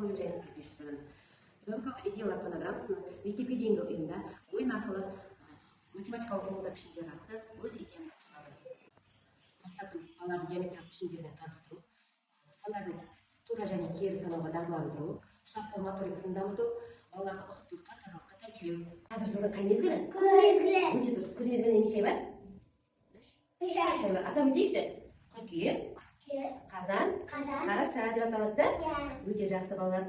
бөлу және кірпеш жасадым. Педагогикалық идеялар монограммасының мектепке дейінгі ұйымда ойын арқылы математикалық құрылымдар пішіндері атты өз идеямды ұсынамын. Мақсатым балаларды геометриялық пішіндермен таныстыру, сандарды тура және кері санауға дағдыландыру, ұсақ қол моторикасын дамыту, балаларды ұқыптылыққа, тазалыққа тәрбиелеу. Қазір жылдың қай мезгілі? Күз мезгілі. Өте дұрыс. Күз мезгілінде неше ай бар? Үш ай. Үш ай бар. Атап өтейікші. Қыркүйек, қазан, Қазан. қараша деп аталады да? Иә. Өте жақсы балалар.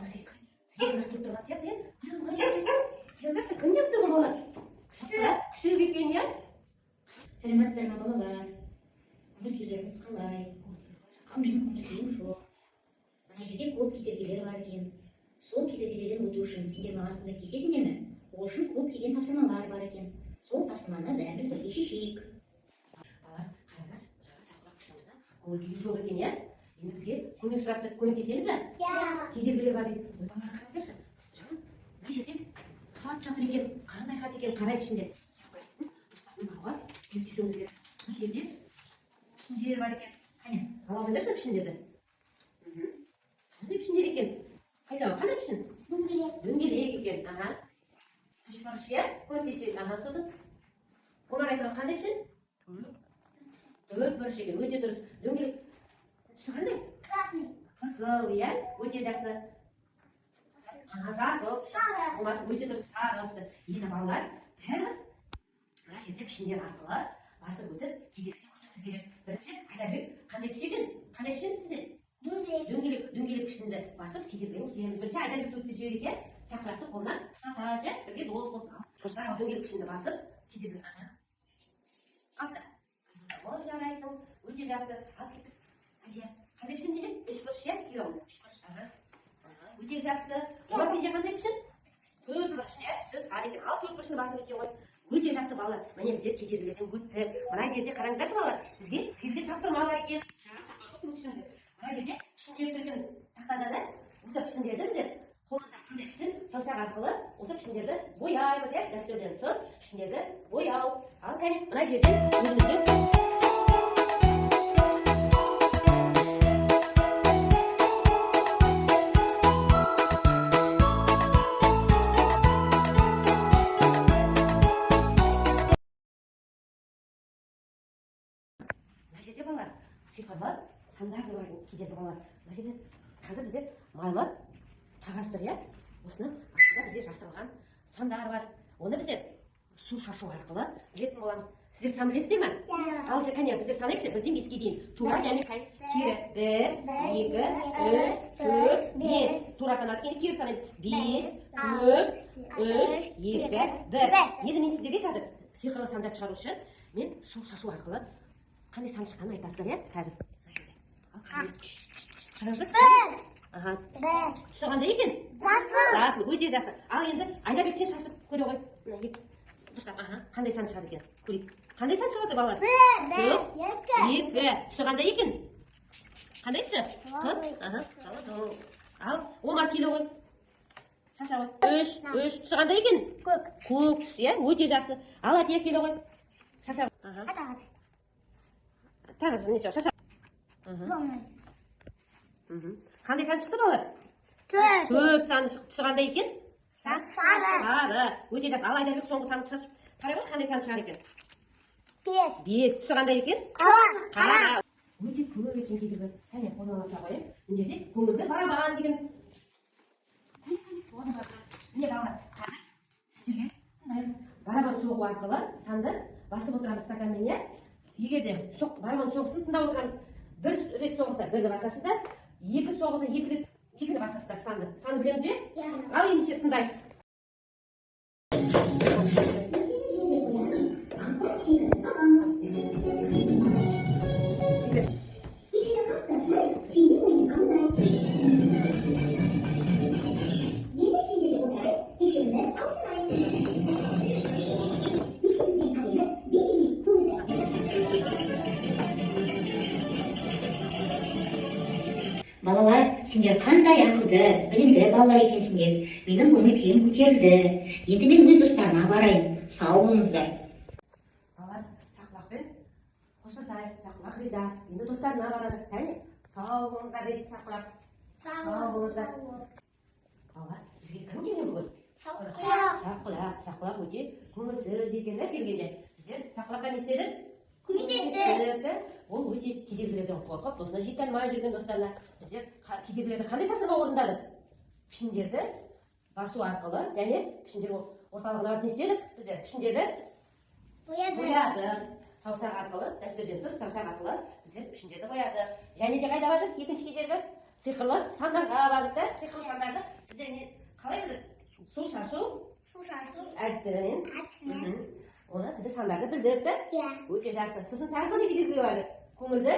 Осы сізге қонақ келіп тұрған сияқты, иә? Мына жерде. Қараңыздаршы, кім келіп тұрған балалар? Күшік екен, иә? Сәлеметсіздер ме, балалар? Көңіл күйлеріңіз қалай? Ал менің көңіл күйім жоқ. Мына жерде көп кедергілер бар екен. Сол кедергілерден өту үшін сендер маған көмектесесіңдер ме? Ол үшін көптеген тапсырмалар бар екен. Сол тапсырманы бәріміз бірге шешейік. Балалар, қараңыздаршы, жаңа Сақұлақ күшігіміздің көңіл күйі жоқ екен, иә? Енді бізге көмек сұрапты, көмектесеміз бе? Иә. Кедергілер бар дейді. Ой, балалар, қараңыздаршы, жаңа мына жерде хат жатыр екен. Қандай хат екен, қарайық ішінде. Сақұлақтың достарына баруға көмектесуіміз керек. Мына жерде пішіндер бар екен. Қане, ала қойыңдаршы пішіндерді. Қандай пішіндер екен? Айта ғой, қандай пішін? Дөңгелек. Дөңгелек екен. Аха. Үшбұрыш, иә? Көмектесіп, аха, сосын Омар айта ғой, қандай пішін? Төрт бұрыш екен, өте дұрыс. Дөңгелек түсі қандай? Красный. Қызыл, иә? Өте жақсы. Аха, жасыл. Сары. Омар, өте дұрыс, сары түсті. Енді балалар, бәріміз мына жерде пішіндер арқылы басып өтіп, кедергіден өтуіміз керек. Бірінші, Айдарбек, қандай түс екен? Қандай пішін сізде? Дөңгелек. Дөңгелек, дөңгелек пішінді басып, кедергіден өтеміз. Бірінші Айдарбекті өткізіп жіберейік, иә? Сақұлақты қолынан ұстатайық, иә? Бірге дос болсын. Ал, дөңгелек пішінді басып, кедергі. Аха. Алды. О, жарайсың. Өте жақсы. Ал кеттік. Әдия, қандай пішін сенде? Үшбұрыш, иә? Келе ғой. Үшбұрыш. Аха. Аха. Өте жақсы. Омар, сенде қандай пішін? Төрт бұрыш, иә? Түсі сары екен. Ал төрт бұрышты басып өте ғой. Өте жақсы балалар. Міне біздер кедергілерден өттік. Мына жерде қараңыздаршы балалар. Бізге белгілі тапсырма бар екен. Жаңа сабаққа көмектесуіміз керек. Мына жерде пішіндер тұр екен тақтада да. Осы пішіндерді біздер қолымызда қандай пішін, саусақ арқылы осы пішіндерді бояймыз, иә? Дәстүрден тыс пішіндерді бояу. Ал кәне, мына жерде өзімізге мына жерде балалар сиқырлы сандар бар кедергі балалар. Мына жерде қазір бізде майлы қағаз тұр, иә? Осының астында бізге жасырылған сандар бар. Оны біздер су шашу арқылы білетін боламыз. Сіздер сан білесіздер ме? Иә. Ал кәне, біздер санайықшы, 1-ден 5-ке дейін. Тура және кері. 1, 2, 3, 4, 5. Тура санадық, енді кері санаймыз. 5, 4, 3, 2, 1. Енді мен сіздерге қазір сиқырлы сандар шығару үшін мен су шашу арқылы қандай сан шыққанын айтасыздар, иә? Қазір. Мына жерде. Ал, қараңыздаршы. Бір. Аха. Бір. Түсі қандай екен? Жасыл. Жасыл, өте жақсы. Ал енді Айдарбек, сен шашып көре ғой. Мына екі дұрыстап, аха. Қандай сан шығады екен? Көрейік. Қандай сан шығады балалар? Бір. Бір. Жоқ. Екі. 2. Түсі қандай екен? Қандай түсі? Қызыл. Аха, қызыл. Ал Омар келе ғой. Шаша ғой. 3, 3. Түсі қандай екен? Көк. Көк түс, иә? Өте жақсы. Ал Әдия келе ғой. Шаша. Аха. Ата. Тағы неше? Шаша. Аха. Болмай. Қандай сан шықты балалар? Төрт. 4 саны шықты. Түсі қандай екен? Сары. Сары. Өте жақсы. Ал Айдарбек соңғы санды шашып қарай қойшы, қандай сан шығар екен? 5. 5. Түсі қандай екен? Қара. Қара. Өте көп екен кедергі. Кәне, орналаса қояйық. Мына жерде көңілді барабан деген. Кәне, кәне, орын бар. Міне балалар, қазір сіздерге тыңдаймыз. Барабан соғу арқылы санды басып отырамыз стаканмен, иә? Егер де барабан соғысын тыңдап отырамыз. Бір рет соғылса, бірді басасыздар. Екі соғылса, екі рет, екіні басасыздар санды. Санды білеміз бе? Иә. Ал ендеше тыңдайық. Балалар, сендер қандай ақылды, білімді балалар екенсіңдер. Менің көңіл күйім көтерілді. Енді мен өз достарыма барайын. Сау болыңыздар. Балалар, Сақұлақпен қоштасайық. Сақұлақ риза. Енді достарына барады. Кәне, Сау болыңыздар, дейді Саққұлақ. Сау болыңыздар. Балалар, бізге кім келген бүгін? Саққұлақ. Саққұлақ. Саққұлақ өте көңілсіз екен да келгенде. Біздер Саққұлаққа не істедік? Көмектестік. Көмектестік. Ол өте кедергілерден қорқып, досына жете алмай жүрген достарына. Біздер кедергілерді қандай тапсырма орындадық? Пішіндерді басу арқылы және пішіндер орталығына барып не істедік? Біздер пішіндерді Боядық. боядық. Саусақ арқылы, дәстүрден тыс саусақ арқылы біздер пішіндерді боядық. Және де қайда бардық? Екінші кедергі сиқырлы сандарға бардық та. Сиқырлы сандарды біздер қалай білдік? Су шашу Су шашу. әдісімен. Әдісімен. Оны біздер сандарды білдік та. Иә. Өте жақсы. Сосын тағы қандай кедергіге бардық? Көңілді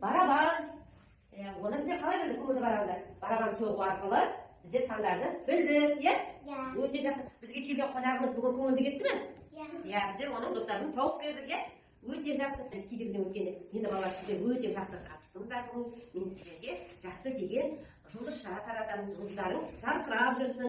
барабан. Иә, оны біздер қалай білдік көңілді барабанды? Барабан соғу арқылы біздер сандарды білдік, иә? Иә. Өте жақсы. Бізге келген қонағымыз бүгін көңілді кетті ме? Иә. Иә, біздер оның достарын тауып бердік, иә? Өте жақсы. Кедергіден өткенде енді, балалар, сіздер өте жақсы қатыстыңыздар бүгін. Мен сіздерге жақсы деген жұлдызша таратамын. Жұлдыздарың жарқырап жүрсін.